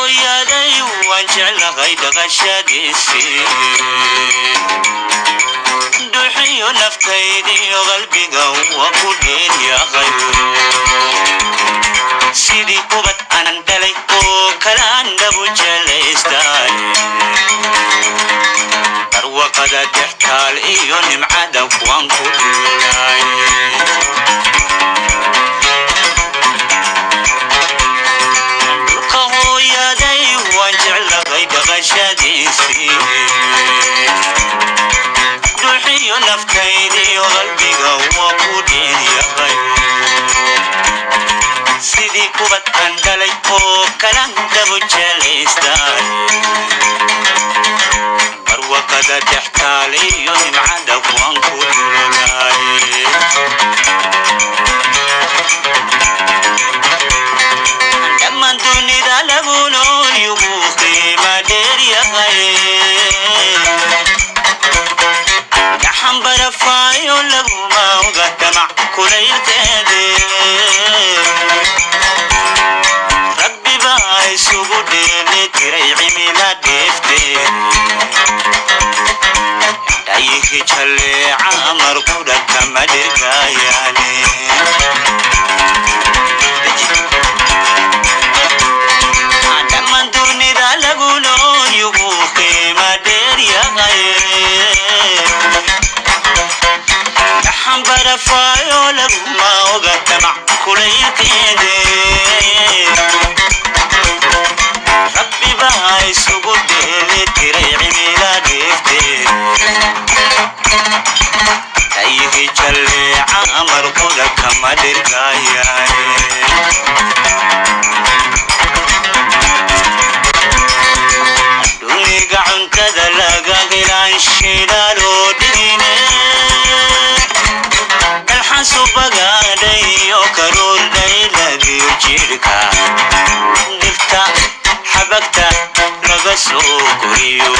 Hooyaday waan jeclahay dhaqashadiisii, dhuuxiyo naftaydiyo qalbiga waa ku dheeryahay. Sidii ubad anan dhalay oo kalaan dhabu jelaystay, barwaqada dextaal iyo nimcada kuwan ku dhulay. Dhulka hooyaday waan jeclahay dhaqashadiisii, dhuuxiyo naftaydiyo qalbiga waa ku dheeryahay. Sidii ubad aan dhalay oo kalan dhabu jelaystay, barwaqada dextaal iyo nimcada kuwan ku dhulay. Dhammaan dunida lagu nool yugu qiima dheeryahay, dhaxan barafaayo laguma oga damac kulaylkeede. Rabbi baa isugu dheeli tiray cimila dheefteede, dhayihi jalleeca marqudha kama dhirgaayaane. Dhammaan dunida lagu nool yugu qiima dheeryahay, dhaxan barafaayo laguma oga damac kulaylkeede. Rabbi baa isugu dheeli tiray cimila dheefteede, dhayihi jalleeca marqudha kama dhirgaayaane. Duniga cuntada laga helaan shidaaloo dhigine, dalxan subagaadhayo karuur dhaylagiyo jidhka, dhirta xabagta laga soo koriyo.